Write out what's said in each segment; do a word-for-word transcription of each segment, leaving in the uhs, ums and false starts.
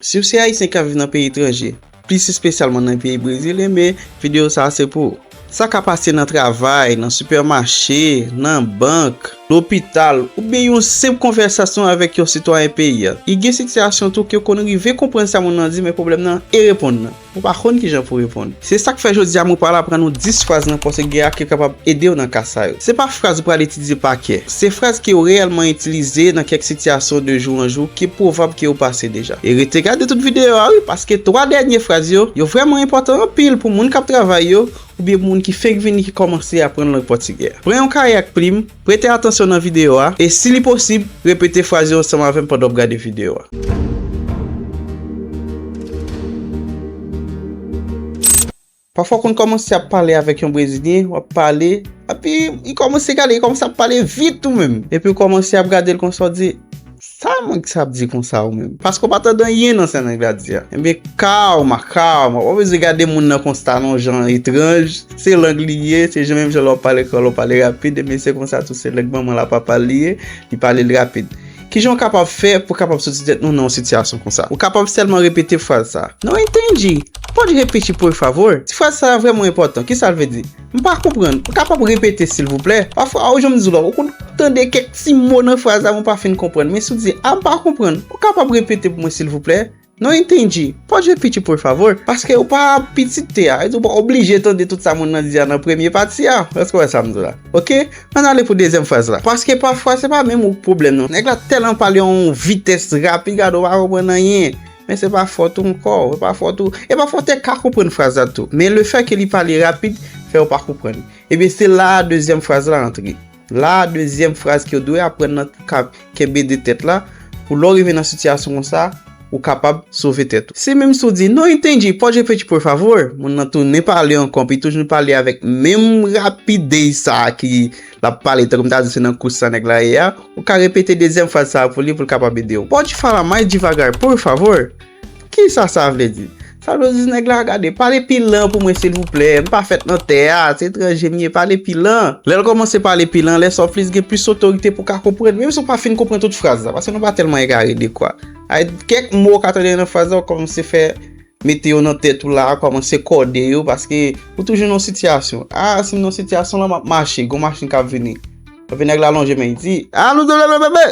Si w se Ayisyen k ap viv nan peyi etranje, plis espesyalman nan peyi Brezil, enben, videyo sa a se pou ou. Sa ka pase nan travay, nan sipèmache, nan bank, lopital, oubyen yon senp konvèsasyon avèk yon sitwayen peyi a. I gen sitiyasyon tou ke w konn rive konprann sa moun nan di, men pwoblèm nan e reponn nan. Ou pa konn kijan pou reponn. Se sa k fè jodi a mwen pral aprann nou dis fraz nan pòtigè a ki kapab ede w nan ka sa yo. Se pa fraz ou pral etidye pa kè. Se fraz ke yo reyèlman itilize nan kèk sitiyasyon de jou an jou ki pwobab ke yo pase deja. E rete gade tout videyo a wi, paske twa dènye fraz yo, yo vrèman enpòtan anpil pou moun k ap travay yo, oubyen pou moun ki fenk vini ki kòmanse aprann lang pòtigè a. Pran yon kaye ak plim, prete atansyon nan videyo a, e si li posib, repete fraz yo ansanm avè m pandan w ap gade videyo a. Pafwa w konn kòmanse ap pale avèk yon Brezilyen, w ap pale, epi li kòmanse gade, li kòmanse ap pale vit ou menm. Epi w kòmanse ap gade l konsa, w di, sa mank sa ap di konsa ou menm? Paske w pa tande anyen nan sa nèg la di a. Ebyen, kalma, kalma. W pa bezwen gade moun nan konsa nan yon jan etranj. Se lang li ye, se jan menm jan lè w ap pale kreyòl, w pale rapid, ebyen se konsa tou, se lang manman l a papa l li ye, li pale l rapid. Kijan w kapab fè pou w kapab soti tèt nou nan yon sitiyasyon konsa? Ou kapab sèlman repete fraz sa a. Não entendi. Pode repetir, por favor? Ti fraz sa a vrèman enpòtan. Kisa l vle di? M pa konprann. Ou kapab repete, silvouplè? Pafwa, ou jan m di w la, ou konn tande kèk ti mo nan fraz la, men w pa fin konprann. Men si w di, a, m pa konprann, ou kapab repete pou mwen, silvouplè? Não entendi. Pode repetir, por favor? Paske ou pa ap pitite a. Ou pa oblije tande tout sa moun nan di a nan premye pati a. Èske w wè sa m di w la? Oke? Ann ale pou dezyèm fraz la. Paske pafwa, se pa menm ou k pwoblèm nan. Nèg la tèlman pale yon vitès rapid, gade w pa konprann anyen. Men se pa fòt ou ankò, se pa fòt ou. E pafwa w te ka konprann fraz la tou. Men lefètke li pale rapid, fè w pa konprann. Ebyen, se la a dezyèm fraz la antre. La a dezyèm fraz ke w dwe aprann nan pou ka kenbe de tèt la, pou lè w rive nan sitiyasyon konsa, ou kapab sove tèt ou. Si menm si w di, não entendi, pode repetir, por favor? Moun nan tounen pale ankò, epi toujou pale avèk menm rapidès sa a ki l ap pale, tankou m ta di se nan kous sa nèg la ye a, ou ka repete dezyèm fraz sa a pou li, pou l kapab ede w. Pode falar mais devagar, por favor? Kisa sa vle di? Sa vle di nèg la, gade, pale pi lan pou mwen, silvouplè. M pa fèt nan tè a, se etranje m ye, pale pi lan. Lè l kòmanse pale pi lan, lè sa w plis gen plis otorite pou w ka konprann, menm si w pa fin konprann tout fraz la, paske nou pa tèlman egare dekwa. Ay, kèk mo w ka tande nan fraz la, w kòmanse fè, mete yo nan tèt ou la, kòmanse kòde yo, paske ou toujou nan yon sitiyasyon. A, si m nan sitiyasyon la, m ap mache, gon machin k ap vini. Epi nèg la lonje men, li di, a, nou dwe bebe.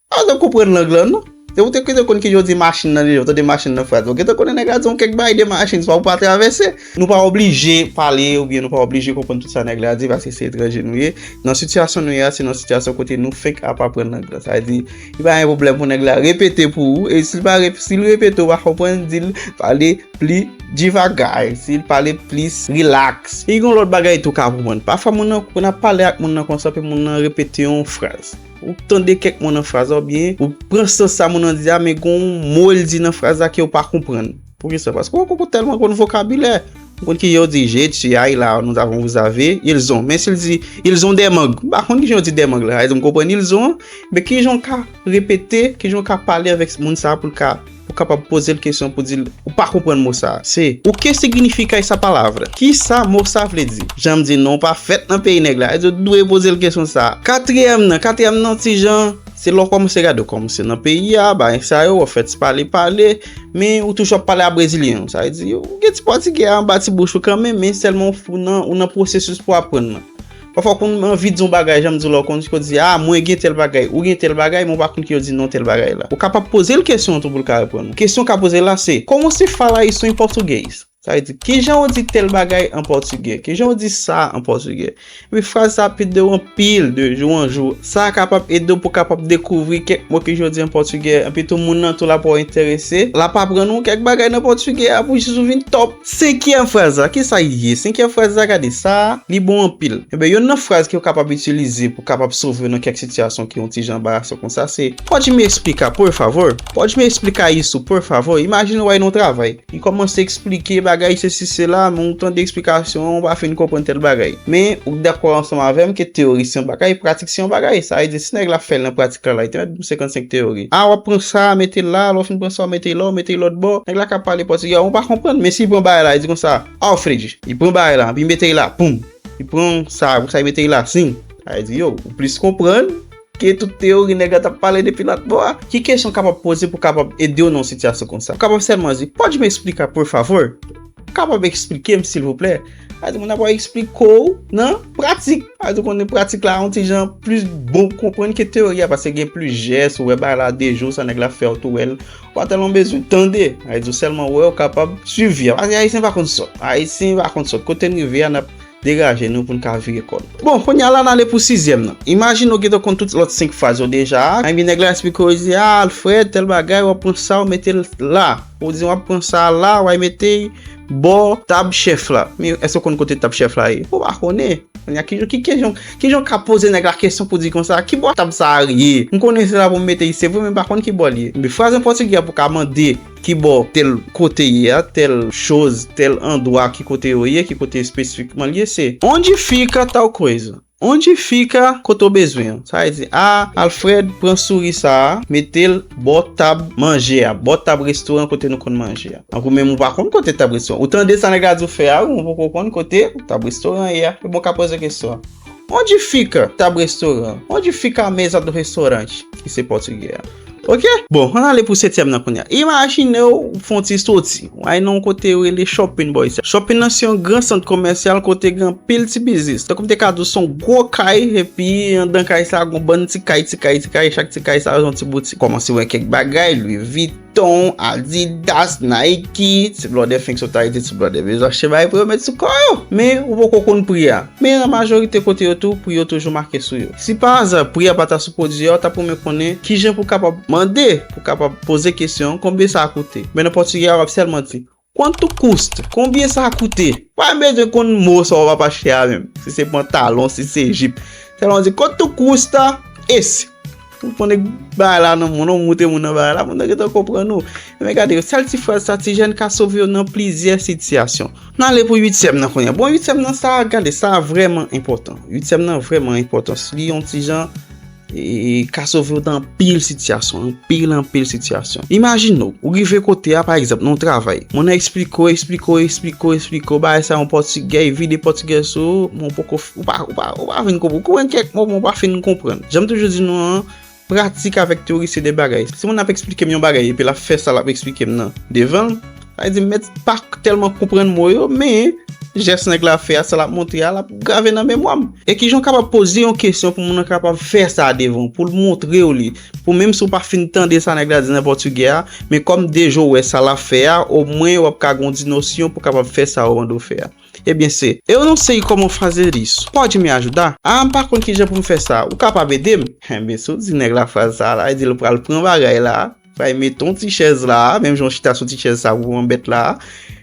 A, ou te konprann lang lan, non? Se ou te, te konn ki yo di machin nan deja, ou tande machin nan fraz. Ou gentan konnen nèg la di yon kèk bagay de machin, swa ou pa travèse. Nou pa oblije pale, oubyen nou pa oblije konprann tout sa nèg la di, paske se etranje nou ye. Nan sitiyasyon nou ye a, se nan sitiyasyon kote nou fenk ap aprann lang lan. Sa vle di, li pa gen pwoblèm pou nèg la repete pou ou, e si l pa rep-, si l repete, ou pa konprann, di l pale pli devagar, si l pale plis relax. E gen yon lòt bagay tou ka konprann. Pafwa moun nan, ou konn ap pale ak moun nan konsa, epi moun nan repete yon fraz. Ou tande kèk mo nan fraz la, oubyen ou pran sans sa moun nan di a, men gon mo l di nan fraz la ke w pa konprann. Poukisa? Paske w poko tèlman konn vokabilè. Ou konn ki jan yo di, je, tu, ay la, nous avons, vous avez, ils ont. Men si l di, ils ont des mangues. M pa konn ki jan yo di des mangues la. Sa vle di m konprann ils ont an, men ki jan w ka repete, ki jan w ka pale avèk moun sa a pou l ka ou kapab poze l kesyon pou di l, ou pa konprann mo sa a. Se, o que significa essa palavra? Kisa mo sa vle di? Jan m di, non, w pa fèt nan peyi nèg la. Ou dwe poze l kesyon sa a. Katriyèm nan, katriyèm nan, ti jan, se lè w kòmanse gade, w kòmanse nan peyi a, bagay sa yo, w fè ti pale, pale, men ou toujou ap pale a brezilyen. Sa vle di, ou gen ti pòtigè anba ti bouch ou kanmenm, men sèlman ou nan, ou nan pwosesis pou aprann nan. Pafwa, w konn anvi di yon bagay, jan m di w la, w konn di, a, mwen gen tèl bagay, ou gen tèl bagay, men w pa konn ki yo di non tèl bagay la. Ou kapab poze l kesyon an tou pou l ka reponn ou. Kesyon w ka poze l la se, como se fala isso em português? Sa vle di, kijan w di tèl bagay an pòtigè? Kijan w di sa an pòtigè? Epi fraz sa ap ede w anpil de jou an jou. Sa kapab ede w pou w kapab dekouvri kèk mo ki yo di an pòtigè. Epi tou moun nan tou l ap wè w enterese. L ap aprann ou kèk bagay nan pòtigè a pou jis ou vin top. Senkyèm fraz la, kisa l ye? Senkyèm fraz la, gade sa, li bon anpil. Enben, youn nan fraz ke w kapab itilize pou w kapab sove w nan kèk sitiyasyon ki yon ti jan anbarasan konsa, se, pode me explicar, por favor? Pode me explicar isso, por favor? Imajine w al nan yon travay. Li kòmanse eksplike bagay, sesi, sela, men ou tande eksplikasyon an, ou pa fin konprann tèl bagay. Men, ou dakò ansanm avè m ke teyori se yon bagay, pratik se yon bagay. Sa vle di, si nèg la fè l nan pratik la, la, li te mèt di m senkannsenk teyori. A, w ap pran sa, mete l la, lè w fin pran sa, w mete l la, w mete l lòt bò. Nèg la ka pale pòtigè, ou pa konprann, men si l pran bagay la, li di konsa, Alfred, li pran bagay la, epi li mete l la, poum. Li pran sa, pou sa, li mete l la, sim. Sa vle di, yo, ou plis konprann, eksplike tout teyori nèg la t ap pale depi lòt bò a. Ki kesyon w kapab poze pou kapab ede w nan yon sitiyasyon konsa? Ou kapab sèlman di, "Pode me explicar, por favor?" Ou kapab eksplike m, silvouplè? Sa vle di, moun ap eksplike w nan pratik. Sa vle di, konnen pratik la, yon ti jan plis bon konprann ke teyori a, paske gen plis jès, ou wè bagay la de jou, sa nèg la fè, ou tou wè l. Ou pa tèlman bezwen tande. Sa vle di, ou sèlman wè, ou kapab swiv li a. Paske Ayisyen pa konn sòt. Ayisyen pa konn sòt. Kote n rive a, n ap degaje nou pou n ka vire kò n. Bon, kounye a la, n ale pou sizyèm nan. Imajine w gentan konn tout lòt senk fraz yo deja. Ebyen, nèg la eksplike w, li di, "Ah, Alfred, tèl bagay, w ap pran sa, w mete l la." Ou di, "W ap pran sa la, w a mete l bò tab chèf la." Men èske w konn kote tab chèf la ye? Ou pa konnen. Kounye a, ki jan, ki, ki jan, ki jan w ka poze nèg la kesyon pou di konsa, "Ki bò tab sa a ye?" M konnen se la pou m mete l, se vre, men m pa konn ki bò l ye. Men fraz an pòtigè a pou ka mande ki bò tèl kote ye a, tèl choz, tèl andwa, ki kote yo ye, ki kote espesifikman l ye, se, "Onde fica tal coisa?" Onde fica, kote w bezwen an. Sa vle di, "Ah, Alfred, pran souri sa a, mete l bò tab manje a, bò tab restoran kote nou konn manje a." Tankou menm ou pa konn kote tab restoran. Ou tande sa nèg la di w fè a, wi, ou poko konn kote tab restoran ye a. Ebyen, w ka poze kesyon an. "Onde fica tab restoran? Onde fica a mesa do restaurante?" Ki se pòtigè a. Ok? Bon, ann ale pou setyèm nan kounye a. Imajine w fè yon ti soti. W al nan yon kote yo rele Shopping Boy. Shopping nan se yon gran sant komèsyal kote gen anpil ti biznis. Tankou m te ka di w se yon gwo kay, epi anndan kay sa a, gen yon bann ti kay, ti kay, ti kay, chak ti kay sa a se yon ti boutik. Kòmanse wè kèk bagay, Louis Vuitton, Adidas, Nike, ti blòdè fenk sot Ayiti, ti blòdè bezwen achte bagay pou yo met sou kò yo. Men, ou poko konn pri a. Men nan majorite kote yo tou, pri yo toujou make sou yo. Si pa aza pri a pa ta sou pwodui a, ou ta pou men konnen kijan pou kapab mande, pou kapab poze kesyon, "Konbyen sa a koute?" Men nan pòtigè a, w ap sèlman di, "Quanto custa?" Konbyen sa a koute? Pa bezwen konn mo sa w ap achte a menm. Si se pantalon, si se jip. Sèlman di, "Quanto custa esse?" Ou konnen bagay la nan moun, ou moute moun nan bagay la, moun nan gentan konprann ou. Men gade, sèl ti fraz sa, ti jèn, ka sove w nan plizyè sitiyasyon. N ale pou uityèm nan kounye a. Bon, uityèm nan sa, gade, sa vrèman enpòtan. Uityèm nan vrèman enpòtan. Li yon ti jan, e, ka sove w nan anpil sitiyasyon, anpil, anpil sitiyasyon. Imajine w, ou rive kote a, pa egzanp, nan yon travay. Moun nan eksplike w, eksplike w, eksplike w, eksplike w, bagay sa yon pòtigè, vide pòtigè sou ou, men w poko, ou pa, ou pa, ou pa fin konprann. Ou konprann kèk mo, men w pa fin konprann. Jan m toujou di nou an, pratik avèk teyori se de bagay. Si moun ap eksplike m yon bagay epi l ap fè sa l ap eksplike m nan devan l, sa vle di m mèt pa tèlman konprann mo yo, men jès nèg la fè a, sa l ap montre a, l ap grave nan memwa m. E kijan w kapab poze yon kesyon pou moun nan kapab fè sa devan w, pou l montre w li, pou menm si w pa fin tande sa nèg la di nan pòtigè a, men kòm deja w wè sa l ap fè a, omwen w ap ka gen yon ti nosyon pou w kapab fè sa yo mande w fè a. Ebyen, se, "Eu não sei como fazer isso. Pode me ajudar?" Ah, m pa konn kijan pou m fè sa. Ou kapab ede m? Enben, si w di nèg la fraz sa la, li di l pral pran bagay la, pral mete yon ti chèz la, menm jan w chita sou ti chèz sa pou w anbèt la.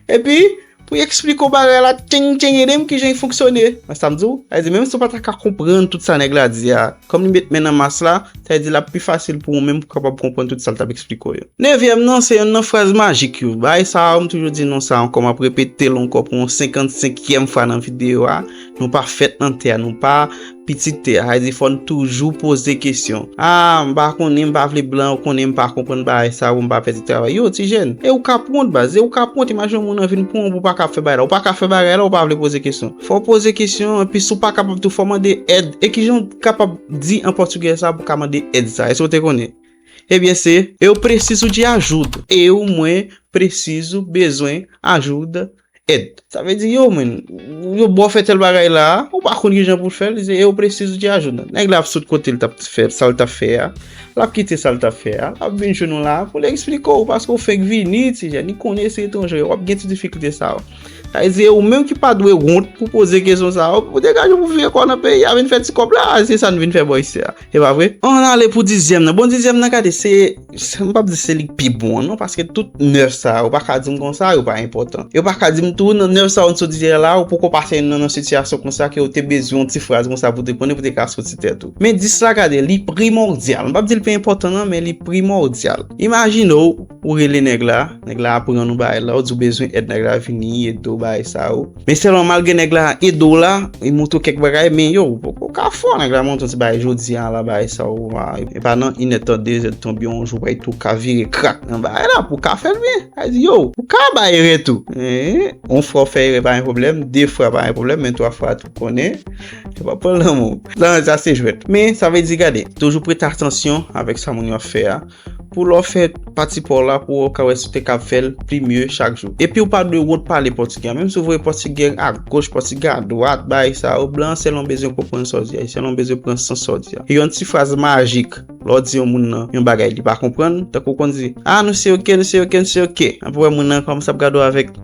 Epi, pou l eksplike w bagay la, tcheng, tcheng, ede m, kijan l fonksyone. Mwen sa m di w, sa vle di, menm si w pa ta ka konprann tout sa nèg la di a, kòm li met men nan mas la, sa vle di l ap pi fasil pou ou menm pou w kapab konprann tout sa l t ap eksplike w yo. Nevyèm nan, se youn nan fraz majik yo. Bagay sa a, m toujou di nou sa ankò, m ap repete l ankò pou yon senkannsenkyèm fwa nan videyo a. Nou pa fèt nan tè a, nou pa pitit tè a. Sa vle di, fò n toujou poze kesyon. Ah, m pa konnen, m pa vle blan konnen, m pa konprann bagay sa a, pou m pa pèdi travay. Yo, ti jèn, e ou k ap wont, baz, e ou k ap wont, imajine yon moun nan vin pran w pou w pa ka fè bagay la. Ou pa ka fè bagay la, ou pa vle poze kesyon. Fò w poze kesyon, epi si w pa kapab tou, fò w mande èd. E kijan w kapab di an pòtigè sa pou w ka mande èd sa? Èske w te konnen? Ebyen, se, "Eu preciso de ajuda." Eu, mwen, presizo, bezwen, ajuda, èd. Sa vle di, "Yo, mwen, yo ba w fè tèl bagay la, ou pa konn kijan pou w fè l." Li di, "Eu preciso de ajuda." Nèg la ap sot kote l t ap fè, sa l t ap fè a. L ap kite sa l t ap fè a. L ap vin jwenn ou la pou l eksplike w, paske w fenk vini, ti jèn, li konnen se etranjè, w ap gen ti difikilte sa yo. Sa vle di, ou menm ki pa dwe wont pou poze kesyon sa yo, ou degaje w pou vire kò w nan peyi a, vin fè ti kòb la, se sa n vin fè bò isi a. E pa vre? Ann ale pou dizyèm nan. Bon, dizyèm nan, gade, se, se, m p ap di se li k pi bon an, non, paske tout nèf sa yo, ou pa ka di m konsa, yo pa enpòtan. Yo pa ka di m tou, nan nèf sa yo n sot di a la, ou poko pase nan, nan sitiyasyon konsa ke ou te bezwen yon ti fraz konsa pou te konnen, pou te ka soti tèt ou. Men dis la, gade, li primòdyal. M p ap di l pi enpòtan, non, men li primòdyal. Imajine w, ou rele nèg la, nèg la aprann ou bagay la, ou di w bezwen èd, nèg la vini, ede w, bagay sa yo. Men sèlman malgre nèg la ede w la, li montre w kèk bagay, men yo, ou poko ka fò, nèg la montre w ti bagay jodi a la, bagay sa yo, a, e pa nan inèdtan, dezèdtan, byen yon jou, bay tou ka vire krak nan bagay la, pou w ka fè l byen. Sa di, yo, ou ka bay erè tou. Eh, yon fwa w fè erè pa yon pwoblèm, de fwa pa yon pwoblèm, men twa fwa tou konnen, yo pa pran lanmou. Sa, sa se jwèt. Men, sa vle di, gade, toujou prete atansyon avèk sa moun yo ap fè a. Pou lè w fè pati pa w la, pou w ka wè si w te kab fè l pi mye chak jou. Epi ou pa dwe wont pale pòtigè. Menm si w voye pòtigè agoch, pòtigè adwat, bagay sa yo, blan an sèlman bezwen konprann sa w di a. Sèlman bezwen pran sans sa w di a. E yon ti fraz majik, lè w di yon moun nan yon bagay li pa konprann, tankou w konn di, "Ah, nou se oke, nou se oke, nou se oke." Apre w wè moun nan kòmanse ap gade w avèk,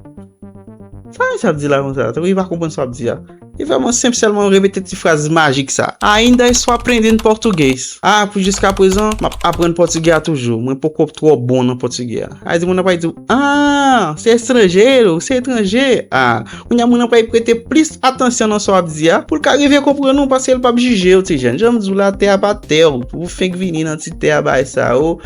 "Sa misye ap di la konsa?" Tankou li pa konprann sa w ap di a. Li vrèman senp, sèlman repete ti fraz majik sa. Ainda estou aprendendo português. Ah, pou jiskaprezan, m ap aprann pòtigè a toujou. Mwen poko twò bon nan pòtigè a. Sa vle di moun nan pral di w, "Ah, se estranje, ou se etranje." Ah, kounye a moun nan pral prete plis atansyon nan sa w ap di a, pou l ka rive konprann ou, paske l p ap jije w, ti jèn. Jan m di w la, tè a pa tè w. Ou fenk vini nan ti tè a, bagay sa yo.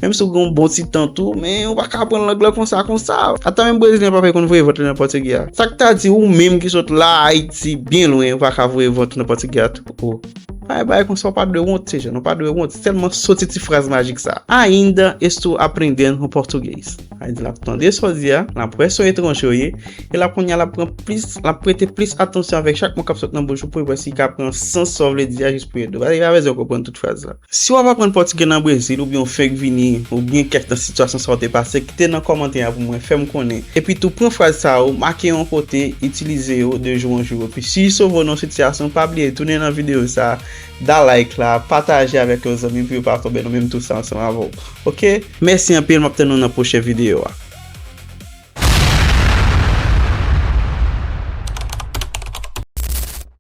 Menm si w gen yon bon ti tan tou, men ou pa ka aprann lang lan konsa, konsa. Ata menm brezilyen pa fè konn voye vant li nan pòtigè a. Sa k ta di ou menm ki sot la Ayiti, byen lwen, ou pa ka voye vant ou nan pòtigè a tou? Oh. Bagay, bagay konsa, ou pa dwe wont, ti jèn, ou pa dwe wont. Sèlman soti ti fraz majik sa. Ainda estou aprendendo português. Sa vle di l ap tande sa w di a, l ap wè se yon etranje w ye, e l ap kounye a l ap pran plis, l ap prete plis atansyon avèk chak mo k ap sot nan bouch ou pou l wè si l ka pran sans sa w vle di a jis pou ede w. Paske li pa bezwen konprann tout fraz la. Si w ap aprann pòtigè nan Brezil, oubyen w fenk vini, oubyen kèk nan sitiyasyon sa w te pase, kite nan kòmantè a pou mwen, fè m konnen. Epi tou, pran fraz sa yo, make yon kote, itilize yo de jou an jou. Epi si sove w nan yon sitiyasyon, pa bliye tounen nan videyo sa, da like la, pataje avèk yon zanmi pou yo pa tonbe nan menm twou sa ansanm avè w. Oke? Mèsi anpil, m ap tann nou nan pwochen videyo a.